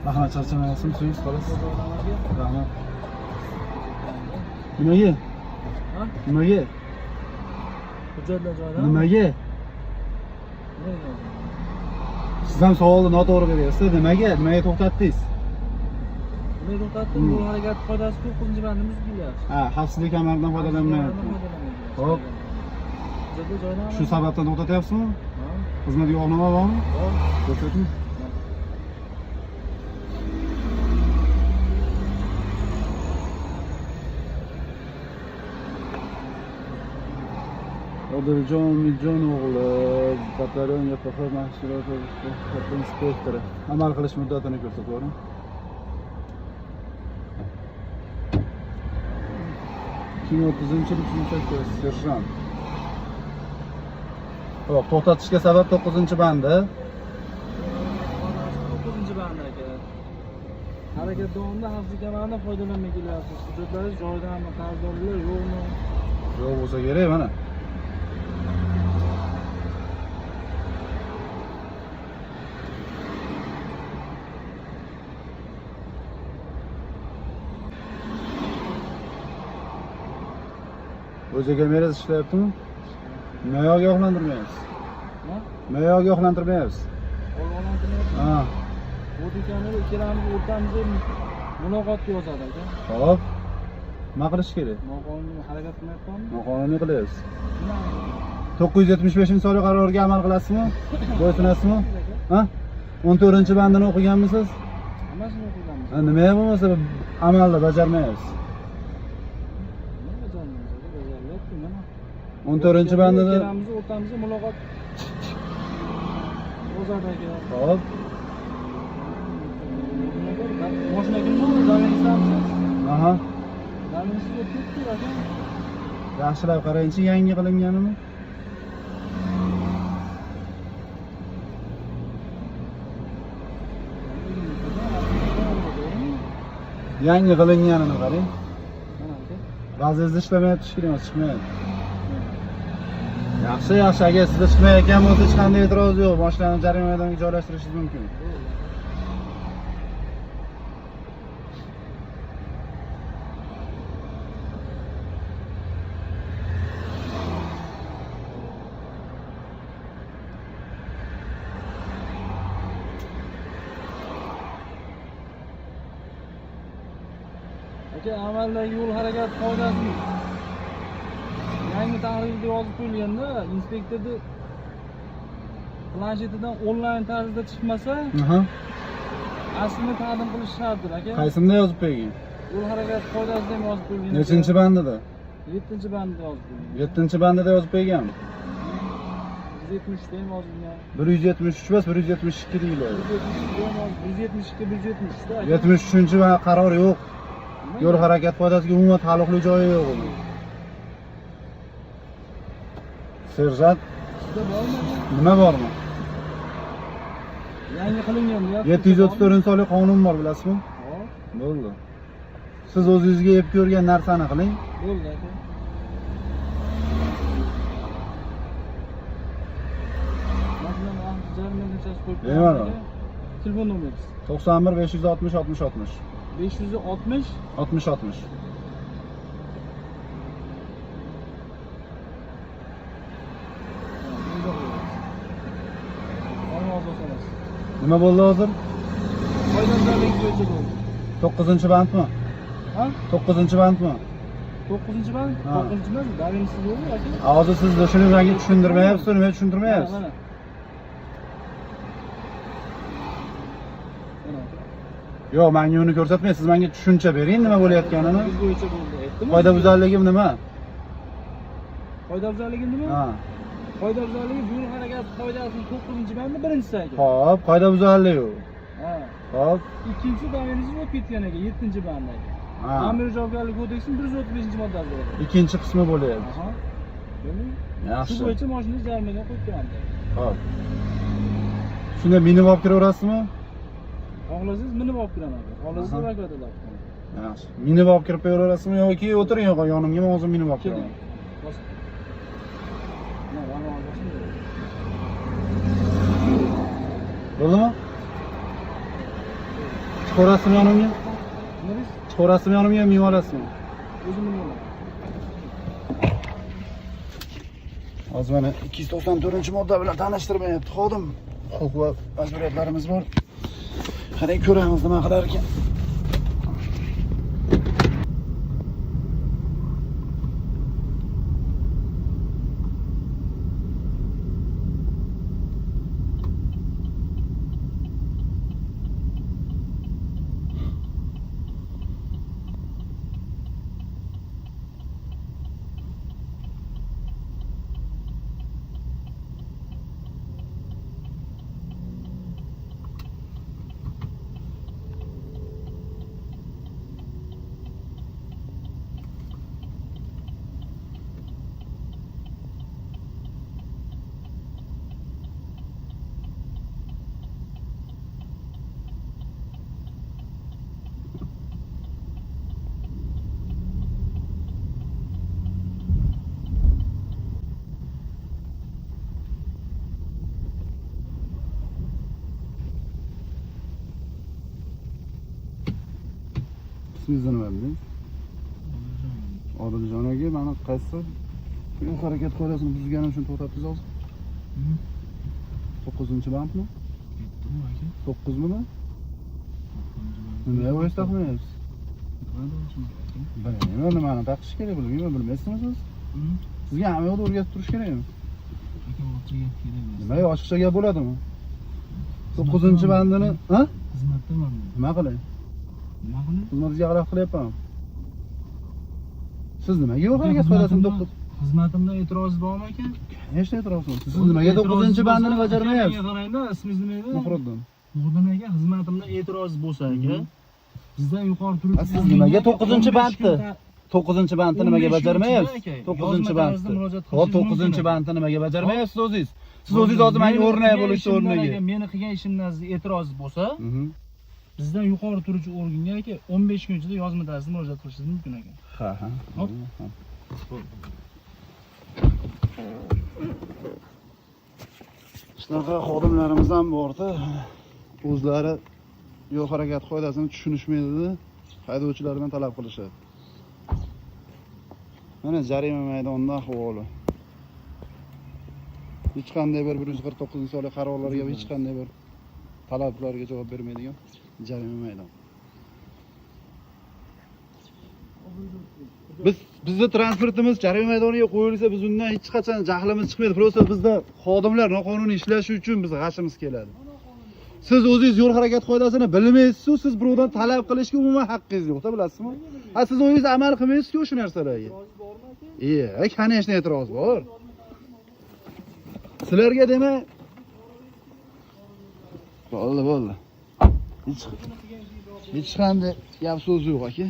Rahmat, charchamayapsizmi? Suyunch xolos. Rahmat. Nimaga? Ha? Nimaga? Hujjatlar joyida. Nimaga? Nimaga? Siz ham savolni noto'g'ri beryapsiz. Nimaga? Nimaga to'xtatdingiz? Nimaga to'xtatdim? Yo'l harakati qoidasi 9-bandni buzib kelyapsiz. Ha, xavfsizlik kamaridan foydalanmayapti. Xo'p. Hujjatlar joyidami? Shu sababdan to'xtatyapsizmi? Ha? Xizmat guvohnoma bormi? Bor. Ko'rsating. Odiljon Umidjon o'g'li, batalyon YPX mashg'ulot inspektori. Amal qilish muddatini ko'rsatib yuboring. 2030-yil 3-sakkiz, serjant. Xo'p, to'xtatishga sabab 9-bandi. Qoidasi 9-bandi aka. Harakat davomida xavfsizlik kamaridan foydalanmay kelyapsiz. Hujjatlaringiz joyidami? Qarzdorlar yo'qmi? Yo'q bo'lsa kerak mana. O'zi kamerasi ishlayaptimi? Nimaga ogohlantirmayapsiz? Ha? Nimaga ogohlantirmayapsiz? Ogohlantirmayapsiz. Ha, O'ti kamera ikkalamiz o'rtamizda muloqotga yozadi aka. Xo'p. Nima qilish kerak? Noqonuniy harakat qilmayapmanmi? Noqonuniy qilyapsiz. Nima? 975-sonli qarorga amal qilasizmi? Bo'ysunasizmi? Aka, Ha? 14-bandini o'qiganmisiz? hammasini o'qiganmiz. Ha, nimaga bo'lmasa amalda bajarmayapsiz? Nima bajarmaymiz aka? Bajarilyapti mana. 14-bandida Ikkalamiz o'rtamizda muloqot yozadi aka. Xo'p. Mashina kimni o'zi? Damingizdamisiz? Aha. Damingiz o'tib ketdi aka. Yaxshilab qarangchi, yangi qilinganimi? Yangi qilinganini qarang. Mana aka. Ba'zisi ishlamayapti, shekilli emas, chiqmayapti. Yaxshi, yaxshi. Agar sizda chiqmayotgan bo'lsa, hech qanday e'tiroz yo'q. Mashinani jarima maydoniga joylashtirishingiz mumkin. Aka, amaldagi yo'l harakati qoidasi yangi tahrirda yozib qo'yilganda, inspektorni planshetidan onlayn tarzda chiqmasa, aslini taqdim qilish shartdir aka. Qaysinda yozib qo'ygan? Yo'l harakati qoidasida ham yozib qo'yilgan. Nechinchi bandida? 7-bandida yozib qo'yilgan. 7-bandida yozib qo'ygan. 173 da ham yozilgan. 173 emas, 172 deyiladi. 172 ham 172, 173 da aka. 73 qaror yo'q. Nima? Yo'l harakat qoidasiga umuman taalluqli joyi yo'q uni. Serjant, Sizda bormi aka? Nima bormi? Yangi qilingan deyapsiz. 734-sonli qonun bor, bilasizmi? Hop, Bo'ldi. Siz o'zingizga ep ko'rgan narsani qiling. Bo'ldi aka. Mashinani vaqti jarima nechasi qo'yib qo'yamiz Bemalol. aka? Telefon nomeringiz. 91 560 60 60. 560 60 60. Ha, bunda qo'yamiz. Barmog'ingizni solasiz. Nima bo'ldi hozir? Qoidabuzarlik bo'yicha bo'ldi. 9-bandmi? Ha? 9-bandmi? 9-band? Ha. 9-band daminsiz yo'qmi aka? Hozir siz shuni menga tushuntirmayapsiz, nima tushuntirmayapsiz? Mana, mana. Mana aka. Yo'q, menga uni ko'rsatmang, siz menga tushuncha bering, nima bo'layotganini. Biz bo'yicha bo'ldi. Aytdimmi? Qoidabuzarligim nima? Qoidabuzarligi nima? Ha. Qoidabuzarligi yo'l harakati qoidasining 9-bandi birinchisi aka. Xo'p, qoidabuzarlik u. Ha. Xo'p. Ikkinchisi damingiz o'tib ketgan aka, 7-bandi aka. Ha. Ma'muriy javobgarlik kodeksining 135-moddasi bor. Ikkinchi qismi bo'lyapti. Aha. Ko'rdingmi? Shu Yaxshi. bo'yicha mashinangizni jarimaga qo'yib qo'yamiz. Xo'p. Shunda minib olib kiraverasizmi? Xohlasangiz minib olib kiraman aka. Xohlasangiz Aha. evakuatorda olib kiraman. Yaxshi. Minib olib kirib qo'yaverasizmi yoki o'tiring yonimga, men o'zim minib olib Keling. kiraman. Bosing. Mana, barmog'ingizni bosing. Chiqaverasizmi yonimga? Nima deysiz? Chiqaverasizmi yonimga, minib olasizmi? O'zim minib olaman. Hozir mana 294-modda bilan tanishtirmayapti xodim. Huquq va majburiyatlarimiz bor. Qarang, ko'ramiz nima qilar ekan. Ismingizni nima dedingiz? Odiljon aka, mani qaysi yo'l harakat qoidasini buzganim uchun to'xtatdingiz hozir? 9-bandmi? Yetdimi aka? 9-mimi? Nimaga voice taqmayapsiz? Bilmayman, nimani taqish kerak, bilmayman, bilmaysizmi siz? Sizga hamma yoqda o'rgatib turish kerakmi? Aka, ortiqcha gap kerak emas. Nimaga oshiqcha gap bo'ladimi? 9-bandini, ha? Xizmatdaman men. Nima qilay? Nima qilay? Xizmatingizga xalaqit qilyapman. Siz nimaga yo'l harakat qoidasini 9 Xizmatimdan e'tiroz bormi aka? Конечно, e'tiroz bor. Siz nimaga 9-bandini bajarmayapsiz? Menga qarangda, ismingiz nima edi? Muhriddin. Muhriddin aka, xizmatimdan e'tiroz bo'lsa aka, bizdan yuqori turib A, siz nimaga 9-bandni? 9-bandni nimaga bajarmayapsiz? 9-bandni. Hop, 9-bandni nimaga bajarmayapsiz o'zingiz? Siz o'zingiz hozir menga o'rnak bo'lish o'rniga. Meni qilgan ishimdan sizga e'tiroz bo'lsa, bizdan yuqori turuvchi organga aka 15 kun ichida yozma tarzda murojaat qilishingiz mumkin aka. Ha, ha. Hop. Shunaqa xodimlarimiz ham borda, o'zlari yo'l harakati qoidasini tushunishmaydi, haydovchilardan talab qilishadi. Mana jarima maydonida ahvoli. Hech qanday bir 149-sonli qarorlarga hech qanday bir talablarga javob bermaydigan jarima maydon. Bizni transportimiz jarima maydoniga qo'yilsa, biz undan hech qachon jahlimiz chiqmaydi. Просто bizda xodimlar noqonuniy ishlashi uchun biz g'ashimiz keladi. Siz o'zingiz yo'l harakati qoidasini bilmaysiz-ku, siz birovdan talab qilishga umuman haqqingiz yo'q-da, bilasizmi? Ha, siz o'zingiz amal qilmaysiz-ku shu narsalarga. Конечно, e'tiroz bor. Sizlarga demak, bo'ldi, bo'ldi. Hech qanday gap so'z yo'q aka.